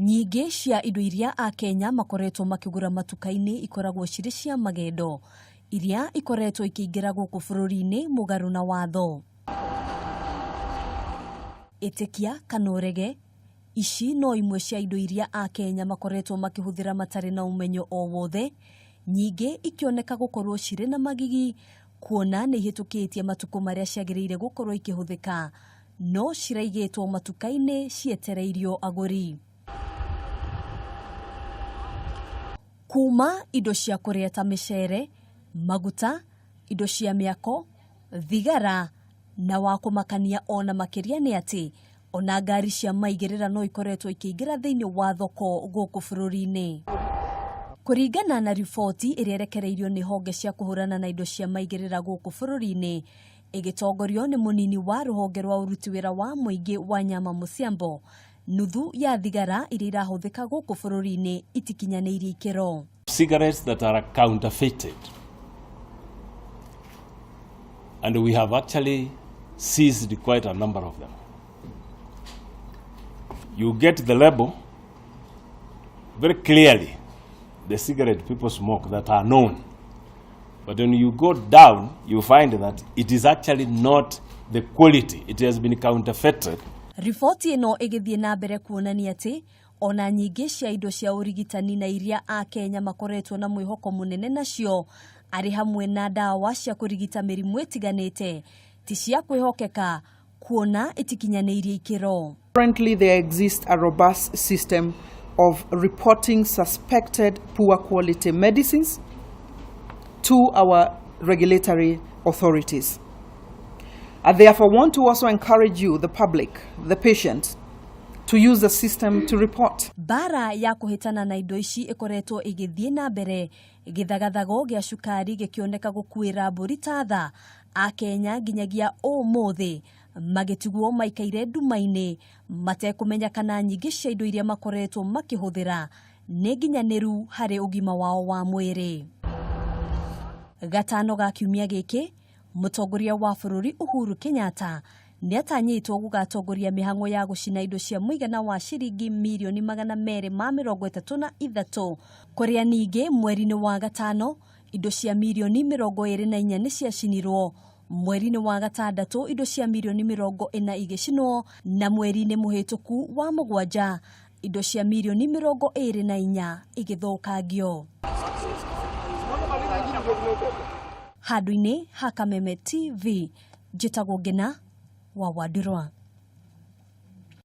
Nyingĩ cia indo iria Akenya makoretwo makĩgũra matuka-inĩ ikoragwo cirĩ cia magendo, iria ikoretwo ikĩingĩra gũkũ bũrũri-inĩ mũgarũ na watho. Ĩtĩkia kana ũrege, ici no imwe cia indo iria Akenya makoretwo makĩhũthĩra matarĩ na ũmenyo o wothe, nyingĩ ikĩoneka gũkorwo cirĩ na magigi, kuona nĩ ihĩtũkĩtie matukũ marĩa ciagĩrĩire gũkorwo ikĩhũthĩka. No ciraigĩtwo matuka-inĩ cietereirio agũri. Kuuma indo cia kũrĩa ta mĩcere, maguta, indo cia mĩako, thigara na wa kũmakania ona makĩria nĩ atĩ ona ngari cia maigĩrĩra no ikoretwo ikĩingĩra thĩinĩ wa thoko gũkũ bũrũri-inĩ. Kũringana na riboti ĩrĩa ĩrekereirio nĩ honge cia kũhũrana na indo cia maigĩrĩra gũkũ bũrũri-inĩ, Ĩgĩtongorio nĩ mũnini wa rũhonge rwa ũruti wĩra wa mũingĩ Wanyama Musiambo, nuthu ya thigara iria irahũthĩka gũkũ bũrũri-inĩ itikinyanĩirie ikĩro. Cigarettes that are counterfeited and we have actually seized quite a number of them. You get the label very clearly, the cigarette people smoke that are known. But when you go down, you find that it is actually not the quality. It has been counterfeited. Riboti ĩno ĩgĩthiĩ na mbere kuonania atĩ ona nyingĩ cia indo cia ũrigitani na iria Akenya makoretwo na mwĩhoko mũnene nacio arĩ hamwe na ndawa cia kũrigita mĩrimũ ĩtiganĩte ti cia kwĩhokeka kuona itikinyanĩirie ikĩro. Currently there exists a robust system of reporting suspected poor quality medicines to our regulatory authorities. I therefore want to also encourage you, the public, the patient, to use the system to report. Mbara ya kũhĩtana na indo ici ĩkoretwo ĩgĩthiĩ na mbere, gĩthagathago gĩa cukari gĩkĩoneka gũkuĩra mbũri ta tha, Akenya nginyagia ũmũthĩ magĩtigwo maikaire nduma-inĩ matekũmenya kana nyingĩ cia indo iria makoretwo makĩhũthĩra nĩ nginyanĩru harĩ ũgima wao wa mwĩrĩ. Gatano ga kiumia gĩkĩ, mũtongoria wa bũrũri Uhuru Kenyatta nĩatanyĩtwo gũgatongoria mĩhang'o ya gũcina indo cia mũigana wa ciringi mirioni 233 kũrĩa ningĩ mweri-inĩ wa gatano indo cia mirioni 24 nĩ ciacinirwo mweri-inĩ wa gatandatũ indo cia mirioni 40 igĩcinwo na mweri-inĩ mũhĩtũku wa mũgwanja indo cia mirioni 24 igĩthũkangio. Handũ-inĩ ha Kameme TV, njĩtagwo Ngĩna wa Wandurwa.